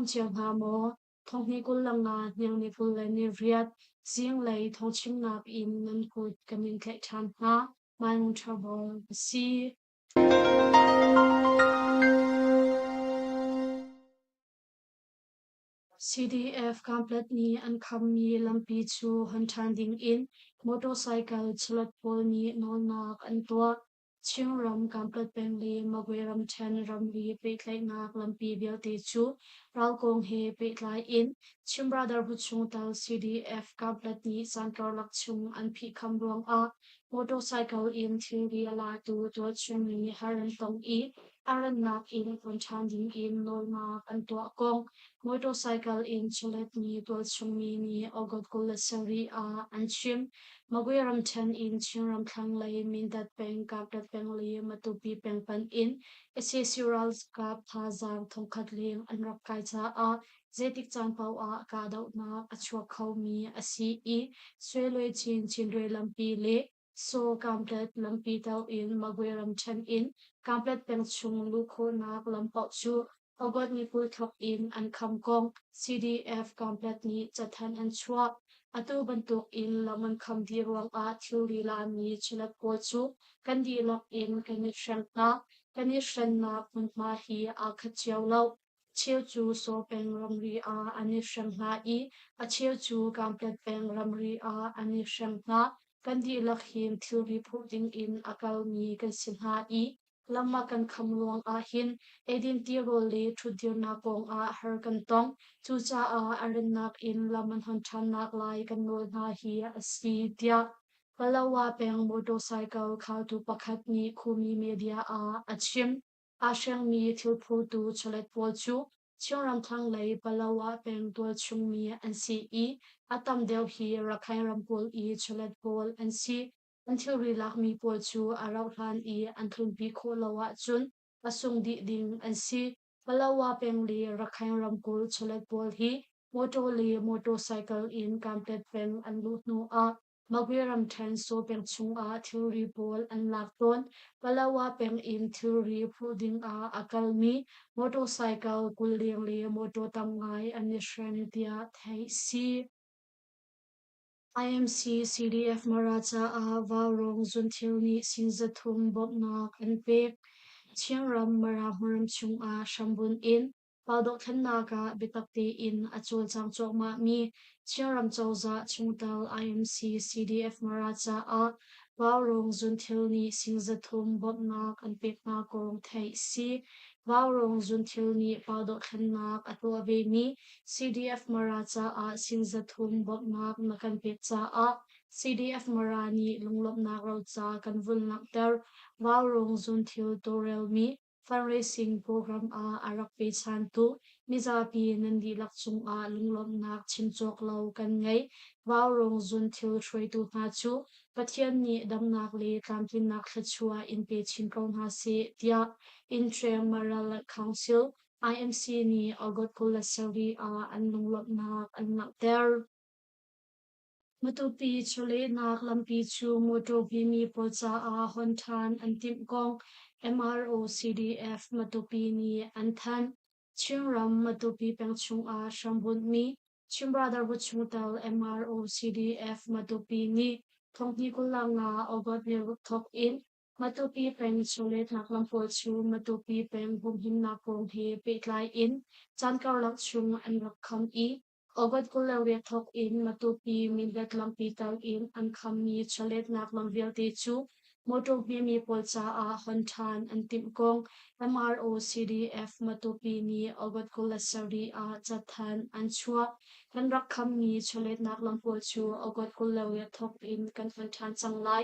dam cio hna maw? Thonghni 25 hniang ni 28 zinglei thawngchimnak in nan kut kan in tlaih ṭhan hna. Mai Trouble a si. CDF Kanpetlet nih an khammi lampi cu hon ṭhan dingin motorcycle chawlet pawl nih nawlnak an tuah. Chinram Kanpetlet peng le Magwe ramṭhen ramri pehtlaihnak lampi vialte cu ral kong he pehtlai in Chin Brotherhood chungtel CDF Kanpetlet nih caan karlak chung an phihkham ruangah motorcycle in thilri a latu tualchung mi har an tong i a rannak in hon ṭhan dingin nawlnak an tuah kong motorcycle in chawletmi tualchung mi nih August 27 ah an chim. Magwe ramṭhen in Chinram thlanglei Mindat peng, Kapdat peng le Matupi peng panh in sac ralkap thazaang thongkhat leng an rak kai caah zeitik caan paoh ah kahdohnak a chuak khomi a si i Swe Chin Chinre lampi le Saw Kamplet lampi tel in Magwe ramṭhen in Kamplet peng chung luh khawhnak lam paoh cu August ni 20 thawk in an kham kong CDF Kamplet nih cathanh an chuah. Atu bantuk in lam an kham dih ruangah thilri lami chawlet pawl cu kan dihlak in kan i hreng hna. Kan i hrennak hmunhma hi aa khat cio lo. Cheu cu Saw peng ramri ah an i hrem hna i a cheu cu Kanpetlet peng ramri ah an i hrem hna. Kan dihlak hin thilri phurh dingin a kalmi kan si hna i lam a kan kham ruangah hin eidin tirawl le ṭhutdirnak kongah har kan tong. Cucaah a rannak in lam an hon ṭhannak lai kan nawl hna hi a si, tiah Palawa peng motorcycle khaltu pakhat nih Khumi media ah a chim. Aa hrengmi thilphurtu chawlet pawl cu Chinram thlanglei Palawa peng tualchungmi an si i a tam deuh hi Rakhine ramkulh i chawlet pawl an si. An thilri lakmi pawl cu a rauhhlan i an tlunpi khawh lo ahcun a sung dih ding an si. Palawa peng le Rakhine ramkulh chawlet pawl hi motor le motorcycle in Kanpetlet peng an luh hnu ah Magwe ramṭhen Saw peng chungah thilri pawl an lak tawn. Palawa peng in thilri phurh dingah a kalmi motorcycle 20 leng le motor tam ngai an i hren tiah theih si. IMC CDF Mara caah Vaurawng zunthil nih sing 300 bawmhnak an pek. Chinram Mara hmuram chungah hrambunh in Pa dohthlennak ah biatak tein a cawlcang cuahmahmi Chinram cozah chungtel IMC CDF Mara caah Vaurawng zunthil nih sing 300 bawmhnak an pek hna kong theih si. Vaurawng zunthil nih pa dohthlennak a tuah vemi CDF Mara caah sing 300 bawmhnak na kan pek caah CDF Mara nih lunglawmhnak roca kan vun langhter. Vaurawng zunthil tawlrelmi Fundraising program ah a rak pechantu mizapi nan dihlak cungah lunglawmhnak chim cawk lo kan ngei. Vaurawng zunthil hruaitu hna cu Pathian nih damnak le tlamtlinnak thluachuah in pe chin ko hna seh tiah Inntreng Maral Council IMC nih August 27 ah an lunglawmhnak an langhter. Matupi chawlehnak lampi cu motor hmimi pawl caah hon ṭhan an timh kong MRO CDF Matupi nih an thanh. Chinram Matupi peng chungah hrambunhmi Chin Brotherhood chungtel MRO CDF Matupi nih thonghni 25 August ni ruk thawk in Matupi peng chawlehnak lam pawl cu Matupi peng humhimnak kong he pehtlai in caan karlak chung an rak kham i August 28 thawk in Matupi Mindat lampi tal in an khammi chawletnak lam vialte cu motor hmemi pawl caah hon ṭhan an timh kong MRO CDF Matupi nih August 27 ah cathanh an chuah. Kan rak khammi chawletnak lam pawl cu August 28 thawk in kan hon ṭhan cang lai.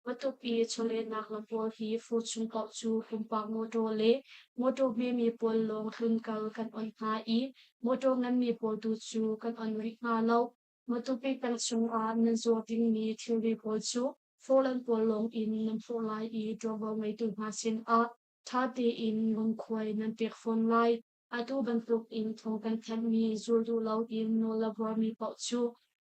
Matupi chawlehnak lam pawl hi fur chung paoh cu pumpak mawṭaw le mawṭaw hmemi pawl lawng tlunkal kan on hna i mawṭaw nganmi pawl tu cu kan on rih hna lo. Matupi peng chungah nan zuar dingmi thilri pawl cu fawhlan pawl lawng in nan phurh lai i ṭuanvo ngeitu hna sinah ṭha tein lungkhuai nan pek fawn lai. Atu bantuk in thawng kan thanhmi zul duh loin nawl a buarmi paoh cu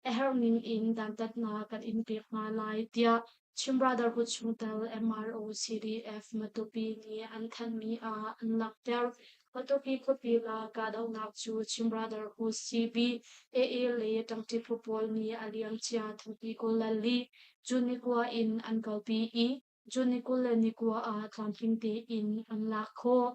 a herh ning in dantatnak kan in pek hna lai, tiah Chin Brotherhood chungtel MRO CDF Matupi nih an thanhmi ah an langhter. Matupi khuapi la kahdohnak cu Chin Brotherhood CB, AA le ṭangṭi phu pawl nih a liamcia thongpi 24 June ni 9 in an kalpi i June ni 29 ah tlamtling tein an lak khawh.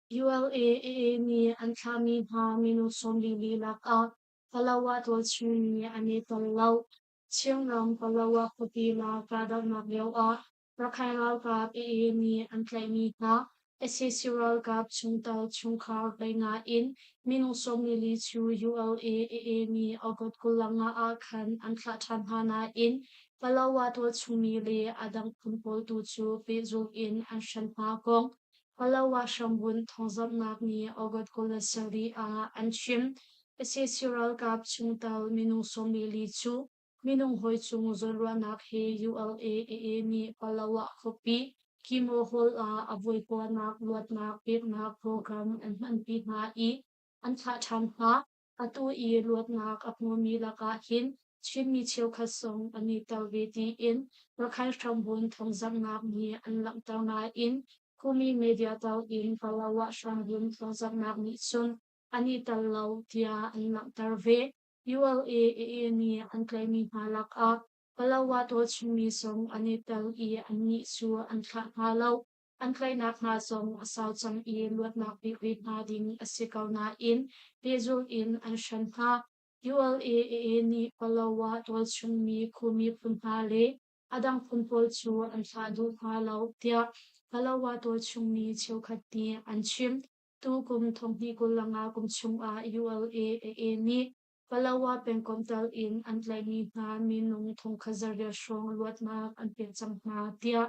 ULA-AA nih an thlahmi hna minung 44 lakah Palawa tualchung mi an i tel lo. Chinram Palawa khuapi la kahdohnak lioah Rakhine ralkap AA nih an tlaihmi hna sac ralkap chungtel chungkhar 15 in minung 44 cu ULA-AA nih August 25 ah khan an thlah ṭhan hna nain Palawa tualchungmi le a dang phun pawl tu cu pehzulh in an hren hna kong Palawa hrambunh thawngzamhnak nih August 27 ah an chim. Sac ralkap chungtel minung 44 cu Minung hawi cung zawnruahnak he ULA-AA nih Palawa khuapi Kimo Hall ah a voikuanak luatnak peknak program an hmanpi hna i an thlah ṭhan hna. Atu i luatnak a hmumi lakah hin Chinmi cheukhat zong an i tel ve tiin Rakhine hrambunh thawngzamhnak nih an langhter nain Khumi media tal in Palawa hrambunh thawngzamhnak nih cun an i tel lo tiah an langhter ve. ULA-AA nih an tlaihmi hna lakah Palawa tualchungmi zong an i tel i annih cu an thlah hna lo. An tlaihnak hna zong a sau cang i luatnak pek ve hna ding a si ko nain pehzulh in an hren hna. ULA-AA nih Palawa tualchungmi Khumi phun hna le a dang phun pawl cu an thlah duh hna lo tiah Palawa tualchungmi cheukhat nih an chim. Tu kum 2025 kum chungah ULA-AA nih Palawa pengkomh tal in an tlaihmi hna minung thongkhat zarriat hrawng luatnak an pek cang hna tiah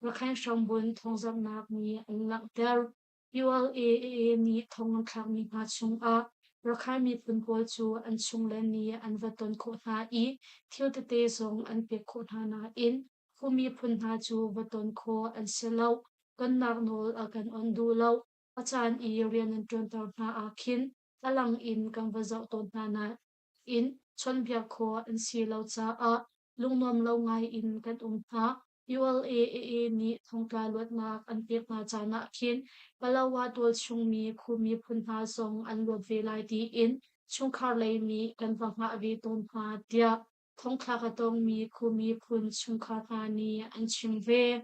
Rakhine hrambunh thawngzamhnak nih an langhter. ULA-AA nih thong an thlakmi hna chungah Rakhine miphun pawl cu an chungle nih an va ton khawh hna i thil tete zong an pek khawh hna nain Khua miphun hna cu va ton khawh an si lo. Tonnak nawl a kan onh duh lo. A caan i rian an ṭuanter hna ah khin a lang in kan va zoh tawn hna nain chawnhbiak khawh an si lo caah lungnuam lo ngai in kan um hna. ULA-AA nih thongtla luatnak an pek hna caan ah khin Palawa tualchungmi Khua miphun hna zong an luat ve lai tiin chungkhar lei nih kan va hngah ve tawn hna tiah Thongthlak a tongmi Khumi phun chungkhar hna nih an chim ve.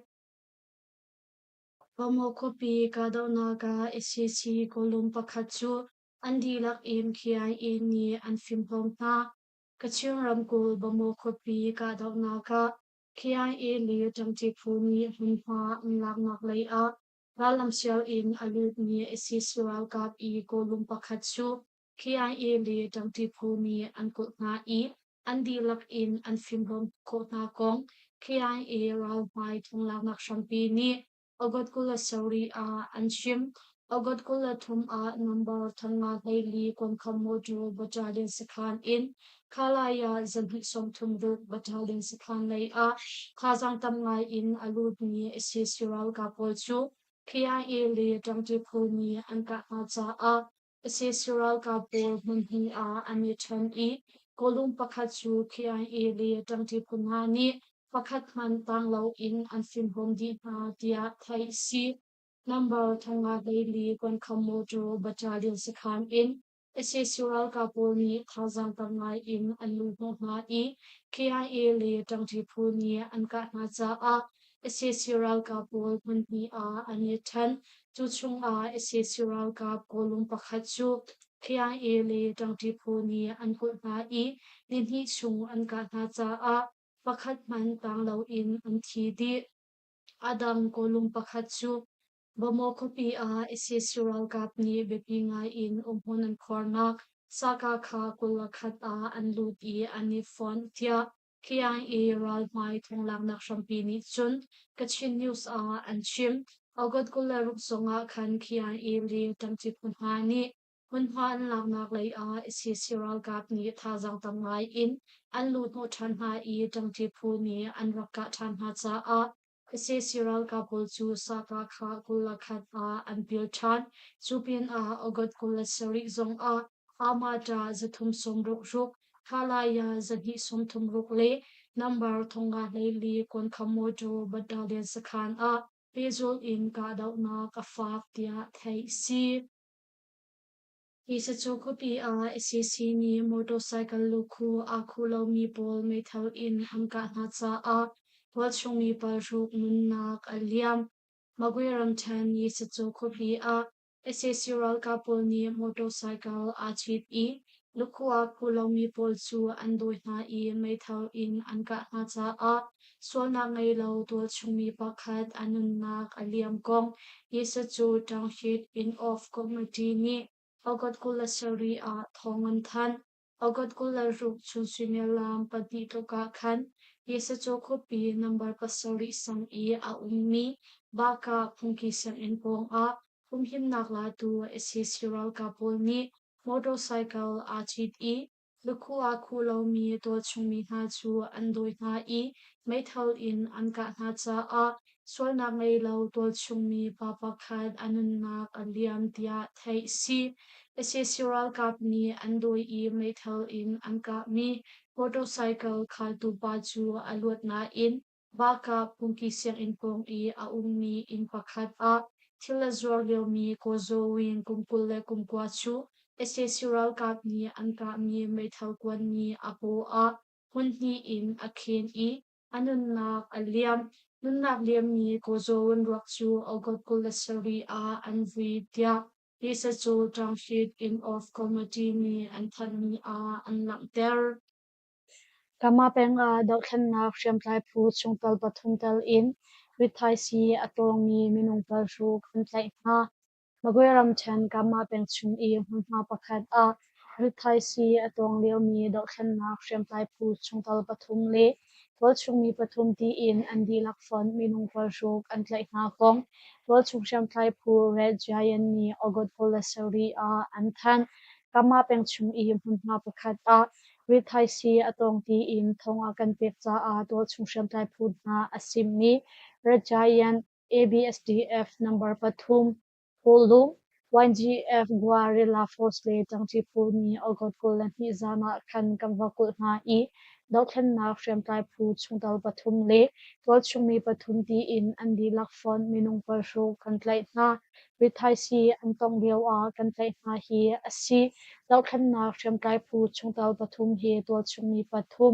Bamaw khuapi kahdohnak ah sac kawlum pakhat cu an dihlak in KIA nih an fimhlawm hna. Kachin ramkulh Bamaw khuapi kahdohnak ah KIA le ṭangṭi phu nih hmunhma an laknak lei ah rallamsial in a lutmi sac ralkap i kawlum pakhat cu KIA le ṭangṭi phu nih an kulh hna i an dihlak in an fimhlawm khawh hna kong KIA ralhmai thonglaknak hrampi nih August 27 ah an chim. August 23 ah number 54 Kuankham Motor Battalion sakhan in Khalaya zahnih 36 Battalion sakhan lei ah thazaang tam ngai in a lutmi sac ralkap pawl cu KIA le ṭangṭi phu nih an kah hna caah Sac ralkap pawl hmunhnih ah an i ṭhen i kawlung pakhat cu KIA le ṭangṭi phu hna nih pakhat hmanh tang loin an fimhlawm dih hna tiah theih a si. Number 54 Kuankham Motor Battalion sakhan in sac ralkap pawl nih thazaang tam ngai in an luhhnawh hna i KIA le ṭangṭi phu nih an kah hna caah sac ralkap pawl hmunhnih ah an i ṭhen. Cu chungah sac ralkap kawlung pakhat cu KIA le ṭangṭi phu nih an kulh hna i nihnih chung an kah hna caah pakhat hmanh tang loin an thi dih. A dang kawlung pakhat cu Bamaw khuapi ah sac ralkap nih biapi ngai in umhmun an khuarnak Sakakha 21 ah an lut i an i fonh tiah KIA ralhmai thonglaknak hrampi nih cun Kachin News ah an chim. August 26 zongah khan KIA le ṭangṭi phu hna nih hmunhma an laknak lei ah sac ralkap nih thazaang tam ngai in an luhhnawh ṭhan hna i ṭangṭi phu nih an rak kah ṭhan hna caah sac ralkap pawl cu Sakakha 21 ah an pil ṭhan. Cu pinah August 27 zongah Amata 366, Khalaya 236 le number 524 Konkham Motor Battalion sakhan ah pehzulh in kahdohnak a fak tiah theih a si. Hi sacu khuapi ah sac nih motorcycle lukhu aa khuh lomi pawl meithal in an kah hna caah tualchung mi paruk nunnak a liam. Magwe ramṭhen Yisacu khuapi ah sac ralkap pawl nih motorcycle aa cit i lukhu aa khuh lomi pawl cu an dawi hna i meithal in an kah hna caah sualnak ngei lo tualchung mi pakhat a nunnak a liam kong Yisacu Township Inn-off Committee nih August 27 ah thawng an thanh. August 26 chun suimilam pahnih tluk ah khan Yisacu khuapi number pasarih sang i a ummi Baka phungki sianginn pawngah humhimnak latu sac ralkap pawl nih motorcycle aa cit i Lukhu aa khuh lomi tualchungmi hna cu an dawi hna i meithal in an kah hna caah sualnak ngei lo tualchungmi pa pakhat a nunnak a liam tiah theih a si. Sac ralkap nih an dawi i meithal in an kahmi motorcycle khaltu pa cu a luat nain Baka phungki sianginn pawng i a ummi inn pakhat ah thil a zuar liomi Ko Zaw Win kum 29 cu sac ralkap nih an kahmi meithal kuan nih a paw ah hmun hnih in a khen i a nunnak a liam. Nunnak liammi Ko Zaw Win ruak cu August 27 ah an vui tiah Nisacu Township Inn of Committee nih an thanhmi ah an langhter. Kama peng ah dohthlennak hriamtlai phu chungtel pathum tel in rithaisii a tawngmi minung paruk an tlaih hna. Magwe ramṭhen Kama peng chung i hmunhma pakhat ah rithaisii a tawng liomi dohthlennak hriamtlai phu chungtel pathum le tualchung mi pathum tiin an dihlak fonh minung paruk an tlaih hna kong tualchung hriamtlai phu Red Giant nih August 27 ah an thanh. Kama peng chung i hmunhma pakhat ah Rithaisii a tawng tiin thong a kan pek caah tualchung hriamtlai phu hna a simmi Red Giant ABSDF number pathum, Pawlung, YGF Guerrilla Force le ṭangṭi phu nih August 22 zan ah khan kan va kulh hna i dohthlennak hriamtlai phu chungtel pathum le tualchung mi pathum tiin an dihlak fonh minung paruk kan tlaih hna. Rithaisii an tongh lio ah kan tlaih hna hi a si. Dohthlennak hriamtlai phu chungtel pathum hi tualchung mi pathum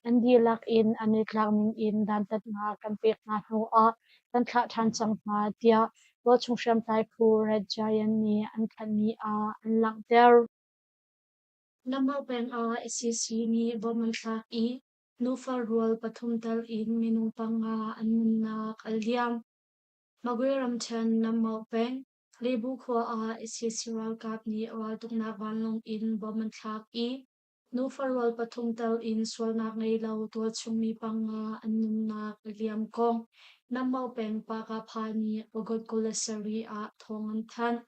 an dihlak in an i tlak ning in dantatnak kan pek hna hnu ah kan thlah ṭhan cang hna, tiah tualchung hriamtlai phu Red Giant nih an thanhmi ah an langhter. Lamhau peng ah sac nih bom an thlak i nufa rual pathum tal in minung panga an nunnak a liam. Magwe ramṭhen Lamhau peng Lebu khua ah sac ralkap nih raltuknak vanlawng in bom an thlak i nufa rual pathum tel in sualnak ngei lo tualchung mi panga an nunnak a liam kong Nammo peng Pakapha nih August 27 ah thawng an thanh.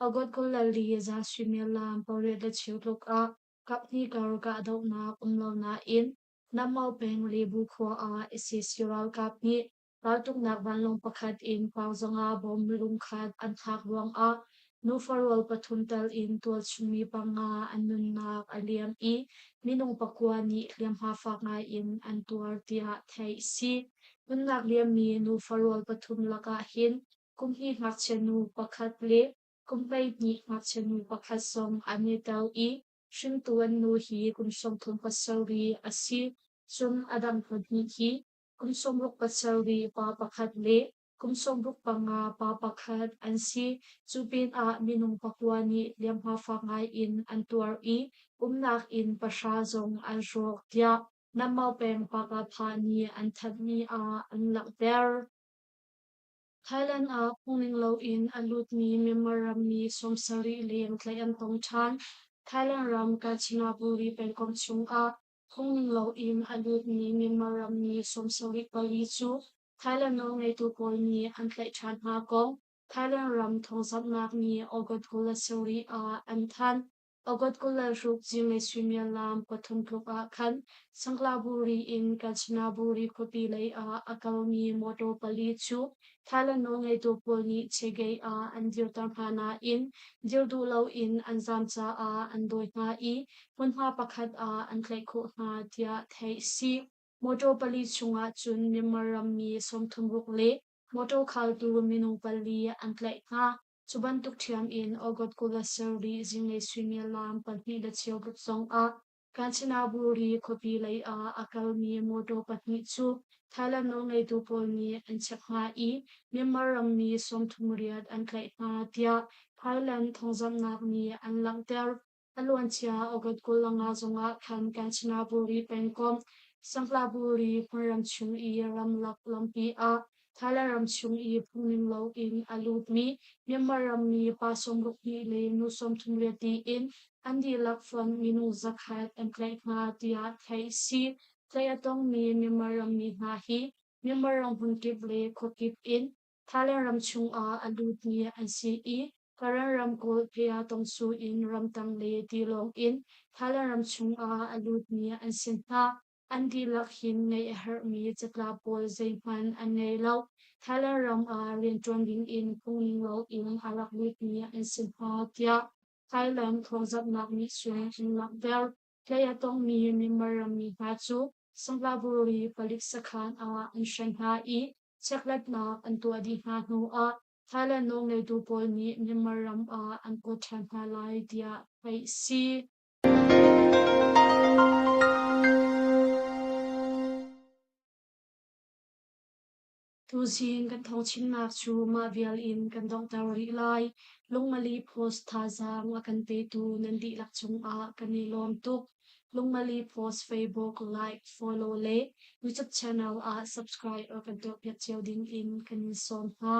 August 24 zan suimilam pariat le cheu tluk ah kaphnih kar kahdohnak um lo nain Nammo peng Lebu khua ah sac ralkap nih Raltuknak vanlawng pakhat in pauzanga bom lungkhat an thlak ruangah nufa rual pathum tel in tualchung mi panga an nunnak a liam i minung pakua nih hliamhma fak ngai in an tuar tiah theih a si. Nunnak liammi nufa rual pathum lakah hin kum hnih ngakchia nu pakhat le kum 12 ngakchia nu pakhat zong an i tel i hringtu an nu hi kum 37 a si. Cun a dang pahnih hi kum 67 pa pakhat le kum 65 pa pakhat an si. Cu pinah minung pakua nih hliamhma fak ngai in an tuar i umnak inn pahra zong an rawk tiah Nammo peng Pakapha nih an thanhmi ah an langhter. Thailand ah phungning loin a lutmi Myanmar rammi 70 leng tlaih an tong ṭhan. Thailand ram Kanchanaburi pengkomh chungah Phungning loin a lutmi Myanmar rammi 74 cu Thailand nawlngeitu pawl nih an tlaih ṭhan hna kong Thailand ram thawngzamhnak nih August 27 ah an thanh. August 26 zinglei suimilam pathum tluk ah khan Sangklaburi in Kanchanaburi khuapi lei ah a kalmi motor pali cu Thailand nawlngeitu pawl nih Chegei ah an dirter hna nain dir duh loin an zaam caah an dawi hna i hmunhma pakhat ah an tlaih khawh hna tiah theih a si. Motor pali chungah cun Myanmar rammi 36 le Motor khaltu minung pali an tlaih hna. Cu bantuk ṭhiam in August 27 zinglei suimilam 2:15 zongah Kanchanaburi khuapi lei ah a kalmi motor pahnih cu Thailand nawlngeitu pawl nih an chek hna i Myanmar rammi 38 an tlaih hna tiah Thailand thawngzamhnak nih an langhter. A luancia August 25 zongah khan Kanchanaburi pengkomh Sanghlaburi hmunram chung i ramlak lampi ah Thailand ram chung i phungning loin a lutmi Myanmar rammi pa 62 le nu 30 tiin an dihlak fonh minung 100 an tlaih hna tiah theih a si. Tlaih a tongmi Myanmar rammi hna hi Myanmar ram hmunkip le khuakip in Thailand ram chungah a lutmi an si i Karen ramkulh Phaya-tongsu in ramtang le tilawng in Thailand ram chungah a lutmi an si hna. An dihlak hin ngeih a herhmi catlap pawl zeihmanh an ngei lo. Thailand ram ah rianṭuan dingin phungning loin a rak lutmi an si hna, tiah Thailand thawngzamhnak nih cun an langhter. Tlaih a tongmi Myanmar rammi hna cu Sanghlaburi palik sakhan ah an hren hna i Chekhlatnak an tuah dih hna hnuah Thailand nawlngeitu pawl nih Myanmar ram ah an kuat ṭhan hna lai tiah theih a si. Tuzing kan thawngchimnak cu mah vial in kan donghter rih lai. Lungmali Post thazaang a kan petu nan dihlak cungah kan i lawm tuk. Lungmali Post Facebook like, follow le YouTube channel ah subscribe a kan tuahpiak cio ding in kan in sawm hna.